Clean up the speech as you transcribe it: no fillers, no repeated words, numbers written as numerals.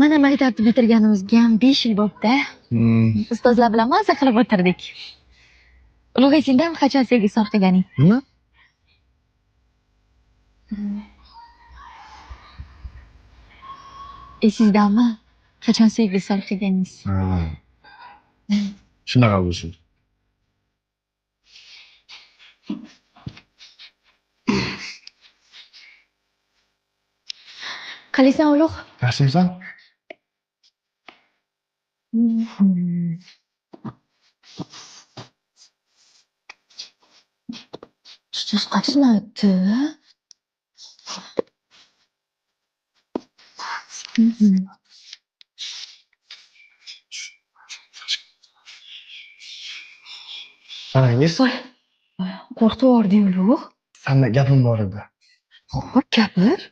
Mana maktabni bitirganimizga ham 5 yil bo'pti. Ustozlar bilan maza qilib o'tirdik. Ulug' esingdami qachon sevgi izhor qilganing? Nima? Esingizdami qachon sevgi izhor qilganingiz? Shunaqa bo'lsin. Qalaysan Ulug'? Yaxshimisan? Ustoz qachon aytdi? Qarangiz. Voy, qo'rqitib yubording Ulug'. Sanda gapim bor edi. Xo'p, gapir.